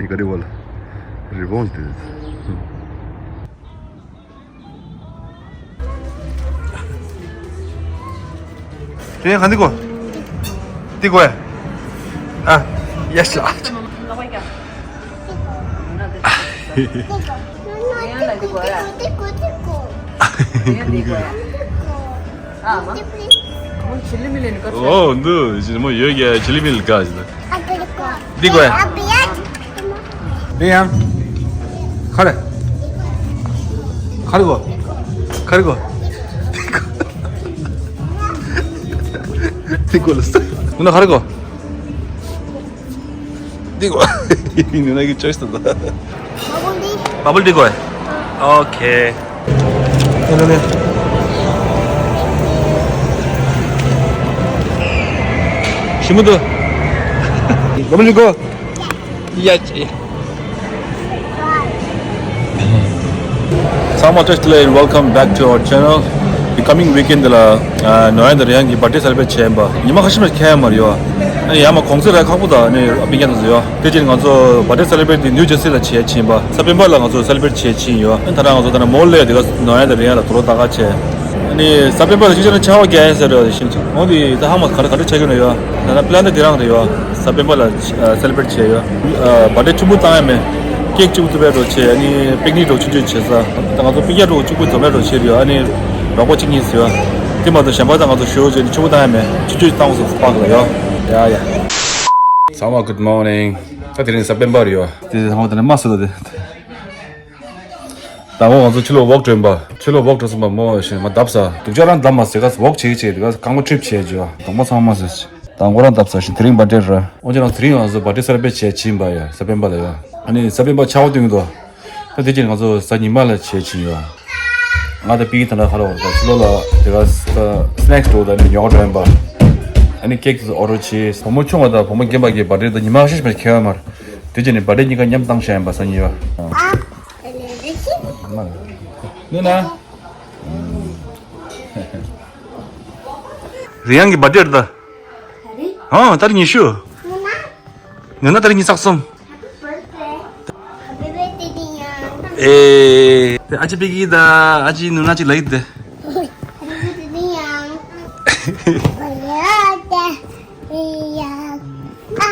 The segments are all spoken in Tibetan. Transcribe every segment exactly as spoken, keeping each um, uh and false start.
ག་རེ་བ་ལ། རི་བོང་དེ། དེ་ག་འདི་གོ། འདི་གོ་ཡ། ཨ། ཡ་ཤ། འདི་གོ་ཡ། ཨ་མ། ཆི་ལི་མི་ལི་ནི་ཀ། ཨོ་འདུ་ཞི་མོ་ཡོད་ཀྱི་ཆི་ལི་མི་ལི་ཀ་ཞི། འདི་གོ་ཡ། འདི་ཡང་། ཁ་རེ། ཁ་རེ་གོ། ཁ་རེ་གོ། འདི་གོ་ལ་ས། ནུ་ན་ཁ་རེ་གོ། འདི་གོ། ནུ་ན་གི་ཅོའི་སི་ད། བ་བུལ་ཏི་གོ། ཨོ་ཁེ། ནུ་ན་ནེ། ཞི་མོ་དུ། བ་བུལ་ཏི་གོ། ཡ་ཅེ། ཚང་མ་བཀྲ་ཤིས་བདེ་ལེགས། Welcome back to our channel. The coming weekend ལ་ནོ་ཡན་དང་རི་ཡན་གྱི་བར་ཐི་ཌེ་སེ་ལེ་བྷི་རེཊ་བྱས་ཡིན་པ། ཉི་མ་ཁ་ཤས་མ་ཁེལ་མ་རེད་ཡོད། ཨ་ནི་ཡར་མར་གུང་སེང་རག་ཁག་པོ་དང་ཨ་ནི་སྤུན་ཀྱག་དང་ཡོད། དེ་རྗེས་ང་ཚོ་བར་ཐི་ཌེ་སེ་ལེ་བྷི་རེཊ་དེ་ནིའུ་ཇར་སི་ལ་བྱས་ཕྱིན་པ། སེབ་ཊེམ་པར་ལ་ང་ཚོ་སེ་ལེ་བྷི་རེཊ་བྱས་ཕྱིན་ཡོད། ཨ་ནི་ད་རང་ང་ཚོ་ད་ནང་མོལ་ལ་དེ་ག་ནོ་ཡན་དང་རི་ཡན་ལ་དུག་ལོག་ལྟ་ག་བྱས། ཨ་ནི་སེབ་ཊེམ་པར་ལ་ཅིག་བྱས་ན་ཆར་པ་རྒྱག་ཡིན་ཟེར་རེད་ཤིང་ཆུ། འོ་དེ་ད་ཧ་མ་ག་རེ་ག་རེ་ཆགས་ཀྱི་ཡོད་ཡོད། ད་ནང་པི་ལན་དེ་རང་རེད་ཡོད། སེབ་ཊེམ་པར་ལ་སེ་ལེ་བྷི་རེཊ་བྱས་ཡོད། བར་ཐི་ཌེ་ཆུང་ཀུ་བཏང་ཡ་མེད། ཀེག་གཅིག་པུ་བཙུགས་པའི་འགྲོ་བྱས། ཨ་ནི་པིག་ནིག་འགྲོ་ཆུང་ཆུང་བྱས་ས། ད་ང་ཚོ་སྤུན་ཀྱག་འགྲོ་གཅིག་པུ་འཛོམས་པའི་འགྲོ་བྱས་རེད་ཡོད། ཨ་ནི་རོགས་པ་གཅིག་གཉིས་ཟེར་ཡོད། དེ་མ་གཏོགས་གཞན་པ་ད་ང་ཚོ་ཞོ་བྱས་ནས་ཆུང་ཀུ་བཏང་ཡ་མེད། ཆུང་ཆུང་བཏང་སོང་པག་ལ་ཡོད། ཡ་ཡ། ཚང་མ་good morning། ད་དེ་རིང་སེབ་ཊེམ་པར་ཡོད། དེ་ཚང་མ་དེ་ནས་མ་སུ་ལ་དེ། དང་པོ་ང་ཚོ་ཕྱི་ལོགས་ཝོག་འགྲོ་ཡིན་པ། ཕྱི་ལོགས་ཝོག་འགྲོ་སོང་པ་མོ་ཞེས་མ་བརྡབ་ས། སྡུག་ཅག་རང་བརྡབ་མ་ཟེར་ག་ཝོག་བྱེད་ཀྱི་བྱེད་དེ་ག་རྐང་པ་ཊི་རིབ་བྱས་བྱས་གདོང་པ་ཚང་མ་ཟེར། དང་པོ་རང་བརྡབ་ས་ཞིང་དེ་རིང་བར་ཐི་ཌེ་ར། འོན་ཀྱང་རང་དེ་རིང་ང་ཚོ་བར་ཐི་ཌེ་སེ་ལེ་བྷི་རེཊ་བྱས་ཕྱིན་པ་ཡ་སེབ་ཊེམ་པར་ལ་ཡ། ཨ་ནི་སེབ་ཊེམ་པར་ཆར་པ་བཏང་གི་འདུག་ད་དེ་རྗེས་ང་ཚོ་གཟའ་ཉི་མ་ལ་བྱས་ཕྱིན་ཡོད། ང་དང་པི་ཀི་ད་ལྟ་ཁ་ལོ་ད་ཕྱི་ལོགས་ལ་དེ་ག་སི་ནེག་སི་འགྲོ་ད་ནི་ཉོ་ག་འགྲོ་ཡིན་པ། ཨ་ནི་ཀེག་དེ་ཚོ་ཨོར་ཌར་བྱས། བུ་མོ་ཆུང་བ་དང་བུ་མོ་རྒན་པ་གི་བར་ཐི་ཌེ་ད་ཉི་མ་ཁ་ཤས་ཤིག་མ་ཁེལ་བ་མ་རེད། དེ་རྗེས་ནས་བར་ཐི་ཌེ་གཉིས་ཀ་མཉམ་བཏང་བཞག་ཡིན་པ་སང་ཉིན་ཡོད། ནུ་ན། རི་ཡང་གི་བར་ཐི་ཌེ་རེད་ད། ཨ་ད་རེས་ཉི་ཤུ། ནུ་ན་ད་རེས་ཉི་ཤུ་རྩ་གསུམ། ཨེ། ཨ་ཅེ་པི་ཀི་ད་ཨ་ཅེ་ནུ་ན་ཅིག་ལ་ཡིད་དེ།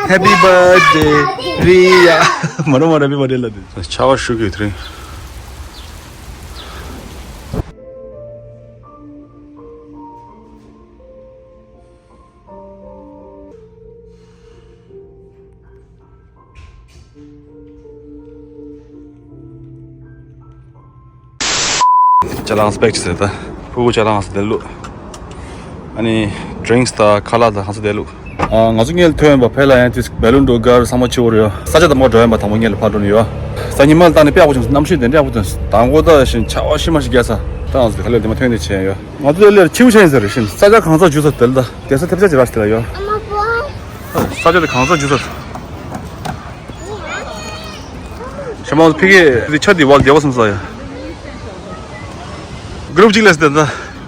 Happy birthday Riya. མ་རོ་མ་རོ་happy birthday ལ་དེ། ཆར་པ་ཤུགས་ཀྱིས་དེ་རིང་། ཅ་ལག་ཨིན་སི་པེག་ཊི་བྱས་ད། ཕྲུ་གུ་ཅ་ལག་ཨིན་སི་དེ་བླུགས། ཨ་ནི་ཌི་རིང་སི་དང་ཁ་ལག་དང་ཨིན་སི་དེ་བླུགས། ཨ་ང་ཚོ་སྔོན་ལ་ཐོན་ཡོད་པ་ཕེ་ལ་ཡང་དུས་བེ་ལུན་འགྲོ་གར་ཚང་མ་ཆེ་བོ་རེད་ཡོད། ས་ཆ་དང་མོ་འགྲོ་ཡོད་པ་དང་པོ་སྔོན་ལ་ཕར་འགྲོ་ནས་ཡོད། གཟའ་ཉི་མ་ལ་བཏང་ནས་དཔེ་ཡག་པོ་བྱུང་སོང་། གནམ་གཤིས་དེ་འདྲ་ཡག་པོ་ཐོན་སོང་། དང་པོ་ད་ཞིང་ཆར་པ་ཤི་མ་ཤི་རྒྱག་ས། ད་ང་ཚོ་ཁ་ལག་དེ་མ་ཐོན་ནས་བྱས་ཡོད། ང་ཚོ་ལས་ལས་ཆེ་བོ་ཆགས་ཡིན་ཟེར་རེད་ཤིན། ས་ཆ་གང་ས་འཇུ་ས་དེ་ལ་ད་དེ་ས་ཐེབས་ཆ་ཅིག་རག་ས་དེ་ལ་ཡོད། ས་ཆ་དེ་གང་ས་འཇུ་ས། ཞྭ་མོ་ཕི་གེ་དེ་ཆ་དེ་བག་བདེ་བ་སོང་ས་ཡ། གུ་རུབ་གཅིག་ལས་དེ་ད།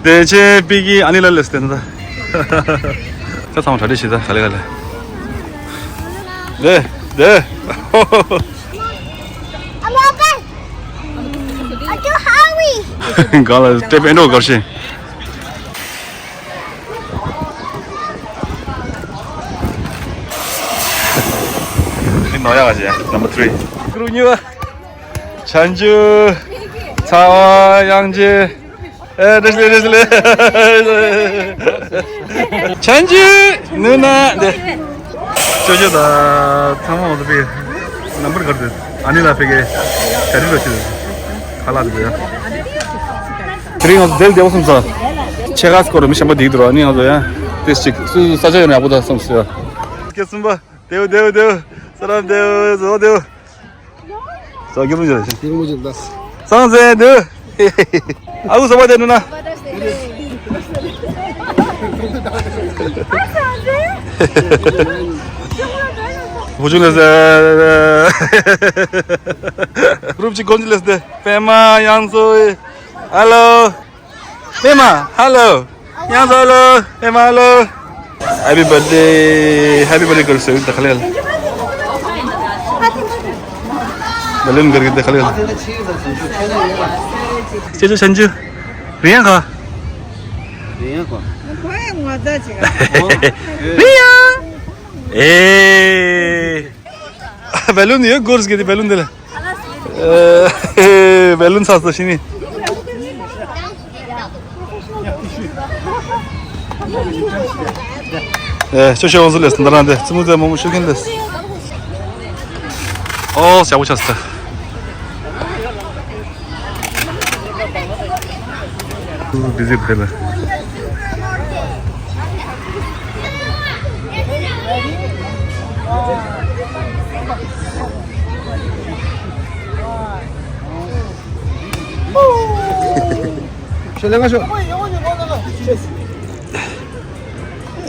དེ་ཆེ་ཕི་གེ་ཨ་ནི་ལ་ལས་དེ་ད། ད་ཚང་མ་གྲ་སྒྲིག་བྱེད་ད་ག་ལེ་ག་ལེ། དེ་དེ། ག་ལ་སྟེ་པན་འགྲོ་གར་ཤེ། འདི་ནོ་ཡ་ག་ཅེ་number three། གུ་རུབ་གཉིས་པ། ཆན་ཅུ། ཚ་བ་དབྱངས་ཅན། ཨེ་བཀྲ་ཤིས་བདེ་ལེགས་བཀྲ་ཤིས་བདེ་ལེགས། ཆན་ཅུ། ནུ་ན་དེ། ཅོ་ཅོ་ད་ཚང་མ་འོ་ཚོ་པའི་ནམ་བར་གར་དུ་ཨ་ནི་ལ་ཕེ་གེ་ག་རི་རོ་ཆུ་ཁ་ལག་དུ་ཡ། དེ་རིང་ང་ཚོ་དེ་ལ་བདེ་བོ་སོང་ས། ཆེ་ཁ་སྐོར་མི་ཤམ་པ་འདིག་དུ་ར་ཨ་ནི་ང་ཚོ་ཡ། དེ་ཅིག་སུ་ས་ཆ་ཡོད་ན་ཡག་པོ་ད་སོང་ས་ཡ། སྐྱེ་གསུམ་པ། དེའུ་དེའུ་དེའུ། ས་རབ་དེའུ་བཟོ་དེའུ། ས་རྒྱུ་མི་འཇོག་ཤིང་། དེའུ་མི་འཇོག་ད། སང་ཟེ་དེའུ། ཨ་ཁུ་སོ་པ་དེ་ནུ་ན། བུ་ཆུང་ལས་ཟེ། གུ་རུབ་ཅིག་གོམ་ཅིག་ལས་ཟེ། པད་མ་དབྱངས་མཚོ། ཧ་ལོ། པད་མ་ཧ་ལོ། དབྱངས་མཚོ་ཧ་ལོ། པད་མ་ཧ་ལོ། Happy birthday, happy birthday girl ཟེར་ད་ག་ལེ་ལ། ལུན་གར་གི་དེ་ཁ་ལེ། ཁྱེད་ཚོ་ཆན་ཅུ། རི་ཡང་ག་རི་ཡང་ག་རི་ཡང་། ཨེ། བེ་ལུན་ཡོད་གོར་སི་གི་དེ་བེ་ལུན་དེ་ལ། བེ་ལུན་ཚ་ཚ་ཤི་ནི། ཨེ། ཅོ་ཤོ་འོང་ཟུ་ལེས་འདི་རང་དེ་ཙི་མུ་ཙེ་མོ་མོ་ཤུ་ཁན་ལེས། ཨོ་ཞག་པོ་ཆགས་སོང་། བི་ཟི་བི་ལ།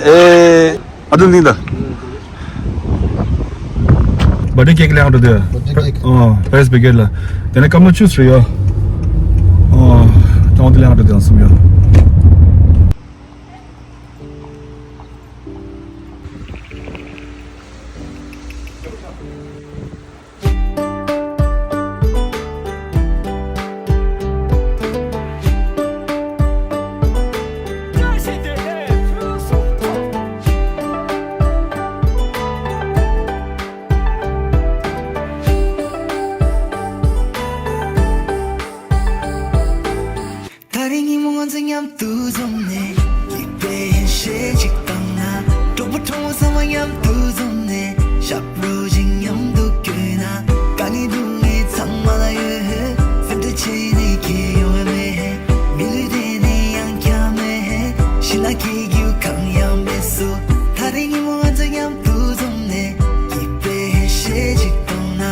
ཨེ། ཨ་དུ་འདི་འདྲ། བར་ཐི་ཌེ་ཀེག་ལེན་འགྲོ་དུས། བར་ཐི་ཌེ་ཀེག་ཨོ། ཕེ་རེ་སི་བི་རི་གེ་ཌི་ལ། དེ་ནས་སྐམ་ལོ་ཆུ་སུ་ཡོད། ཨོ། ཏང་དེ་ལེན་འགྲོ་དུས་སུམ་ཡོད། ད་རིང་ཉིན་མོ་ང་ཚོ་མཉམ་དུ་འཛོམས་ནས། སྐྱིད་པའི་ཡིད་ཆེས་ཅིག་བཏང་ན། གྲོགས་པོ་གྲོགས་མོ་ཚང་མ་མཉམ་དུ་འཛོམས་ནས། ཞབས་བྲོ་ཅིག་མཉམ་དུ་བརྐོས་ན། དཀའ་ངལ་སྡུག་བསྔལ་ཚང་མ་ལ་ཡོད། སེམས་ཁྲལ་བྱས་ནས་ཁྱད་ཡོང་བ་མེད། མི་ལུས་དེ་ནི་ཡང་བསྐྱར་མེད། ཕྱི་ལ་སྐྱིད་རྒྱུ་གང་ཡང་མེད་སོ། ད་རིང་ཉིན་མོ་ང་ཚོ་མཉམ་དུ་འཛོམས་ནས། སྐྱིད་པའི་ཡིད་ཆེས་ཅིག་བཏང་ན།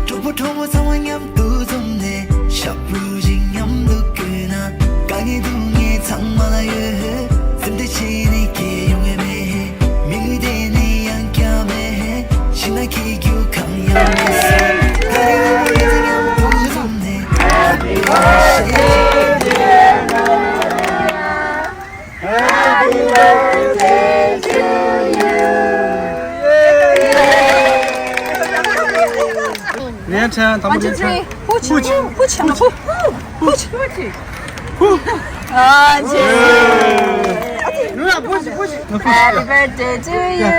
གྲོགས་པོ་གྲོགས་མོ་ཚང་མ་མཉམ་དུ་འཛོམས་ནས། ཞབས་བྲོ་ཅིག་མཉམ་དུ་བརྐོས་ན། དཀའ་ངལ་སྡུག་བསྔལ་ཚང་མ་ལ་ཡོད། སེམས་ཁྲལ་བྱས་ནས་ཁྱད་ཡོང་བ་མེད། མི་ལུས་དེ་ནི་ཡང་བསྐྱར་མེད། ཕྱི་ལ་སྐྱིད་རྒྱུ་གང་ཡང་མེད་སོ། ད་རིང་ཉིན་མོ་ང་ཚོ་མཉམ་དུ་འཛོམས་ནས། Happy birthday to you. ལན་ཆེན་དང་པོ་ལན་ཆེན། Happy birthday to you. Oh.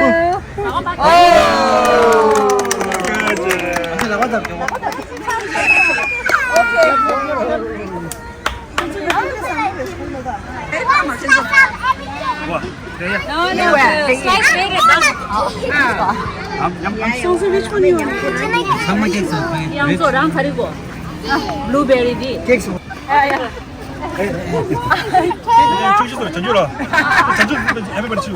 Blueberry འདི། ཁྱོད་ཚོ་བྱང་ཆུབ་ལ། བྱང་ཆུབ་everybody ཆུ་བ།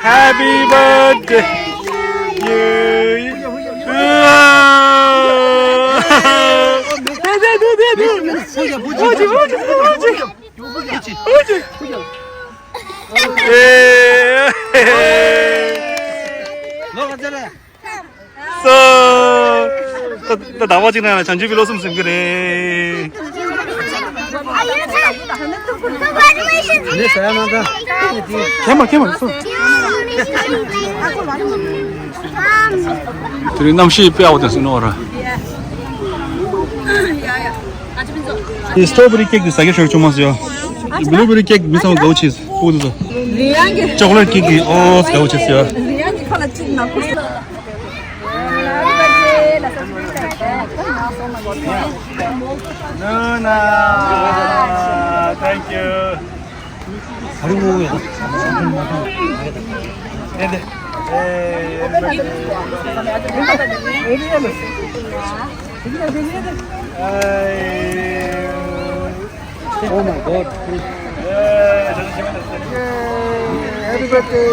Happy birthday to you. ད་ཟླ་བ་གཅིག་ནང་ལ་བྱང་ཆུབ་པའི་བློ་གསུམ་ཟིན་གྱི་རེད། ཁྱེད་མ་ཁྱེད་མ་སོ། དེ་རིང་གནམ་གཤིས་དཔེ་ཡག་པོ་དང་སྲིད་ནོ་ར། དེ་strawberry cake དེ་ཟ་གི་ཤོར་བྱུང་མ་སོ། Blueberry cake མི་ཚང་མ་དགའ་བོ་བྱས་སྤུ་དུ་ཚོ། Chocolate cake གི་ཨོ་དགའ་བོ་བྱས་སོ། Nuna, thank you. Oh my God. Happy birthday.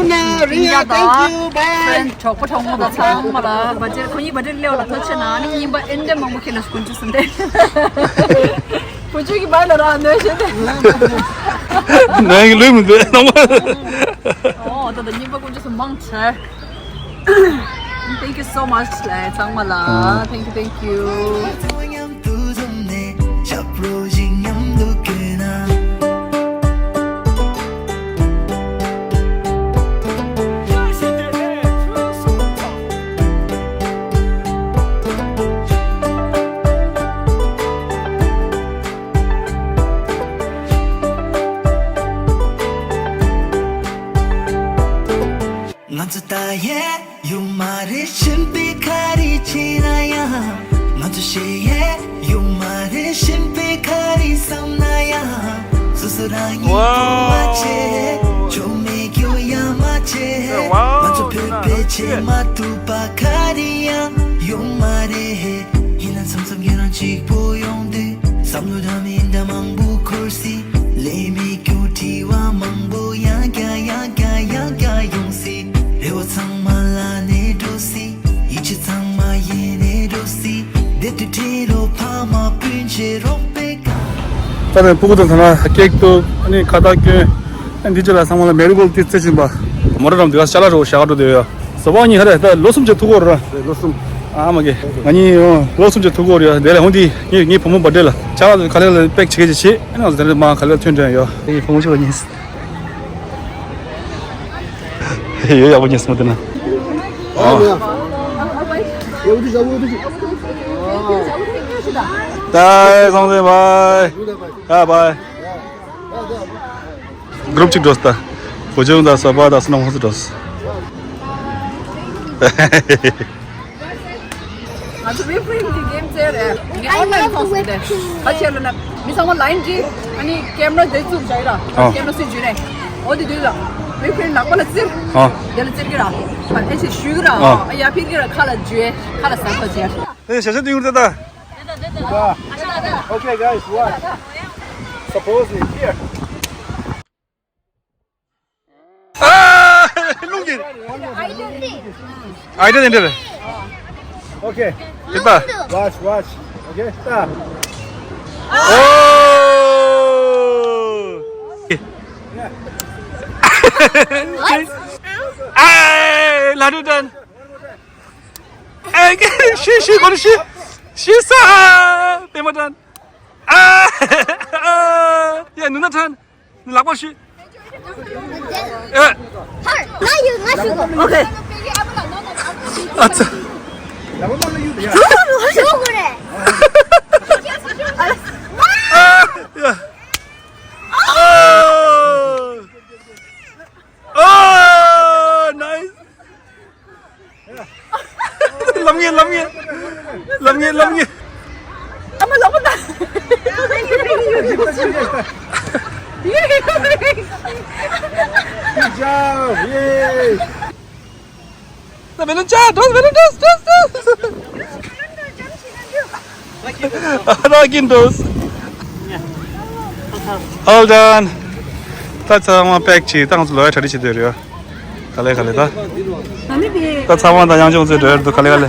Luna, Ria, thank you, bye. Friend གྲོགས་པོ་གྲོགས་མོ་དང་ཚང་མ་ལ་བ་ཇེར་ཁོ་གཉིས་བ་ཇེར་ལེའོ་ལ་ཐོ་ཆེ་ན་ནི་གཉིས་པ་ཨེན་ཏེ་མང་པོ་ཁྱེད་ལ་སྐུ་མཁྱེན་སུན་ཏེ། བུ་ཆུ་གི་བ་ལ་ར་ནོས་ཤེ་ཏེ། ནང་གི་ལུས་མི་འདུག་ནང་མ། ཨོ་ད་ད་གཉིས་པ་སྐུ་མཁྱེན་སུ་མང་ཆེ། Thank you so much ལ་ཚང་མ་ལ། Thank you, thank you. ང་ཚོ་ད་ཡེ་ཡོད་མ་རེད། གཞན་པའི་ག་རེ་བྱས་ན་ཡང་། ང་ཚོ་ཞེ་ཡེ་ཡོད་མ་རེད། གཞན་པའི་ག་རེ་བསམ་ན་ཡང་། སོ་སོ་རང་ཉིད་ཐོག་མ་བྱས། ཇོ་མེད་རྒྱུ་ཡ་མ་བྱས། ང་ཚོ་བོད་པའི་ཆེས་མ་ཐུབ་པ་ག་རེ་ཡང་ཡོད་མ་རེད། ཡིན་ན་མཚམས་མཚམས་ཁྱེད་རང་གཅིག་པོ་ཡོང་དུས། བསམ་བློ་འདྲ་མི་འདྲ་མང་པོ་འཁོར་སྲིད། ལས་མེད་རྒྱུ་དྲི་བ་མང་པོ་ཡང་བསྐྱར་ཡང་བསྐྱར་ཡང་བསྐྱར་ཡོང་སྲིད། རེ་བ་ཚང་མ་ལ་ནས་འགྲོ་སྲིད། ཡིད་ཆེས་ཚང་མ་ཡེ་ནས་འགྲོ་སྲིད། བདེ་སྡུག་འཕྲད་རོགས། ཕ་མ་སྤུན་མཆེད་རོགས་པའི་བཀའ། ད་ནས་ཕྲུ་གུ་དང་ཐ་ན་ཀེག་གཏུབ། ཨ་ནི་ཁ་བཏགས་སྐྱོན། ཨ་འདི་ཅི་ལ་ཚང་མ་ལ་མེ་རི་གོལ་ཏི་རྩེ་བཞིན་པ། མོ་ཊ་རམ་དེ་ག་ཅ་ལག་རོ་ཞག་འགྲོ་དེ་ཡོད། སོ་པ་ཉི་ཧ་རེ་ད་ལོ་གསུམ་ཅིག་ཐུག་གོ་ར། ལོ་གསུམ། ཨ་མ་གེ། ང་གཉིས་ཡོང་ལོ་གསུམ་ཅིག་ཐུག་གོ་ར་དེ་ལས་ཧོང་དི་ངའི་ངའི་བུ་མོ་བར་ཌེ་ལ་ཅ་ལག་ག་ལེ་ལ་པེག་བྱེད་ཀྱི་བྱེད། ཨ་ནི་ང་ཚོ་དེ་ལས་མ་ག་ལེ་ལ་ཐོན་དྲན་ཡོད། ངའི་བུ་མོ་ཆུ་བ་གཉིས། ཡོད་ཡག་པོ་གཉིས་མ་དེ་ན། ཨ་ད་སང་སེ་བའི། ཨ་བའི། གུ་རུབ་གཅིག་འགྲོ་སྟ། བུ་ཆུང་དང་སོ་པ་དང་སོ་ནམ་ཧོ་སུ་འགྲོ། ང་ཚོ་ཝིབ་ཀི་རིམ་གྱི་གེམ་རྩེ་རེད། ངས་ཨོན་ལན་མཐོང་སོང་དེ། ག་ཆེ་ལ་ན་མི་ཚང་མ་ལ་ཡིན་གྱི། ཨ་ནི་ཀེམ་ར་དེ་བཙུགས་བྱ་ཡི་ར། ཨ། ཀེམ་ར་སུས་འཇུས་ནས། འོ་དེ་དུས་ལ། ཝིབ་ཀི་རིམ་ལག་པ་ལ་བཙིར། ཨ། དེ་ལ་བཙིར་གི་ར། ཨ་ཨེ་ཆེ་ཞུས་གི་ར། ཨ། ཨ་ཡ་ཕིར་གི་ར་ཁ་ལ་འཇུས། ཁ་ལ་ཟ་ཁ་བྱས། ཨེ་ཞེ་ཞེ་དུས་ཡུར་ཏེ་ད། Okay, guys, watch. Suppose here. ཨ། རླུང་གིས། ཨའི་ཌི་ཡ་འདི་འདྲ་རེད། Okay. དེ་ལྟ། Watch, watch. Okay, stop. ཨོ། ཨའི། ལ་རུ་ཏན། ཨའི། ཤི་ཤི་གོ་ཤི། ཤི་ས། པེ་མ་ཏན། ཨ། ཡ་ནུ་ན་ཏན། ལག་པ་ཤི། ཨེ། ཧར། ང་ཡོད། ང་ཤི་གོ། Okay. ཨ་ཙི། ཤི་གོ་རེད། ཨ། ཡ། ཨ། ཨ། Nice. ལམ་ངེ་ལམ་ངེ། ལམ་ངེ་ལམ་ངེ། ཨ་མ་ལོག་པ་ད། Good job. Yay. ད་མེ་ལོན་ཅ་འགྲོ། མེ་ལོན་འགྲོ་འགྲོ་འགྲོ། ཨ་ད་ཀིན་འགྲོ། All done. ད་ཚང་མ་པེག་བྱས། ད་ང་ཚོ་ལོ་ཡ་གྲ་སྒྲིག་བྱེད་དུས་རེད། ག་ལེ་ག་ལེ་ད། ད་ཚང་མ་ད་ཡང་ཅུང་ཚོད་འགྲོ་ཡ་འདུག་ག་ལེ་ག་ལེ།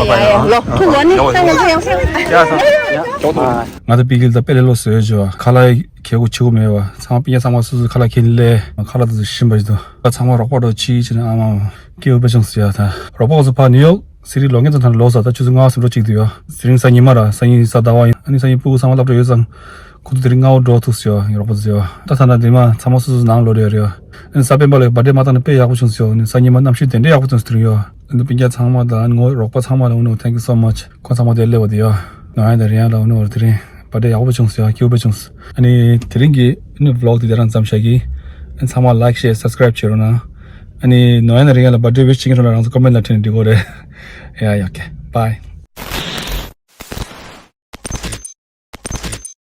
ཡ་ཡ་ཡ། ལོ་ཐུག་བ་ནི་ཡ་ཡ་ཡ། ང་ད་པི་ཀིལ་ད་དཔེ་ལས་ལོ་བཟོས་བྱོས། ཁ་ལག་ཁེ་གོ་ཆེ་གོ་མེད་བ། ཚང་མ་པི་ཉ་ཚང་མ་སུ་སུ་ཁ་ལག་ཁེ་ལས་ཁ་ལག་དུ་ཤིན་པ་ཞིག་འདུག་ཚང་མ་རོགས་པ་འགྲོ་ཆི་ཆི་ནས་ཨ་མ་སྐྱེ་བོ་དཔེ་བྱུང་ཟེར་ཡ། ད་རོགས་པ་ཚོ་ཕ་ནིའུ་ཡོག་སི་ཊི་ལོ་ངན་ཙམ་ཐང་ལོ་ས་ད་ཆུ་ཚོད་ལྔ་སུམ་འགྲོ་གཅིག་འདུག་ཡོ། དེ་རིང་གཟའ་ཉི་མ་ར་གཟའ་ཉི་གཟའ་ཟླ་བ་ཡིན། ཨ་ནི་གཟའ་ཉི་སྤུ་གུ་ཚང་མ་སློབ་གྲྭ་ཡོད་ཙང་ཁོ་ཚོ་དེ་རིང་སྔ་བོ་འགྲོ་ཐུག་ཟེར་ཡོ། ཡིན་རོགས་པ་ཚོ་ཡོ། ད་ཐ་ན་དེ་མ་ཚང་མ་སོ་སོ་ནང་ལོག་རེད་ཡོད་རེད་ཡོ། ཨ་ནི་གཟའ་སྤེན་པ་ལ་བར་ཌེ་མ་བཏང་ན་དཔེ་ཡག་པོ་བྱུང་ཟེར་ཡོ། ཨ་ནི་གཟའ་ཉི་མ་གནམ་གཤིས་དེ་འདྲའི་ཡག་པོ་བྱུང་ཟེར་ཡོ། ཨ་ནི་སྤུན་ཀྱག་ཚང་མ་དང་ངོ་རོགས་པ་ཚང་མ་ལ་ཨ་ནི་thank you so much། ཁོང་ཚང་མ་དེ་སླེབས་པ་དེ་ཡོ། ནོ་ཡན་དང་རི་ཡན་ལ་ཨ་ནི་དེ་རིང་བར་ཌེ་ཡག་པོ་བྱུང་ཟེར་ཡོ། སྐྱིད་པོ་བྱུང་ཟེར། ཨ་ནི་དེ་རིང་གི་ཨ་ནི་ཝི་ལོག་དེ་དེ་རང་ཙམ་བཞག་གི། ཨ་ནི་ཚང་མ་ལའིཀ་ཤེར་སབ་སི་ཀ་རའིབ་བྱེད་རོགས་གནང་། ཨ་ནི་ནོ་ཡན་དང་རི་ཡན་ལ་བར་ཌེ་ཝིཤ་བྱེད་མཁན་རོགས་ལ་རང་ཚོ་ཀོ་མེན་ཊི་ལ་བྲིས་ནས་འབྲི་དགོས་རེད། ཡ་ཡ། ཨོ་ཁེ། བྷའི།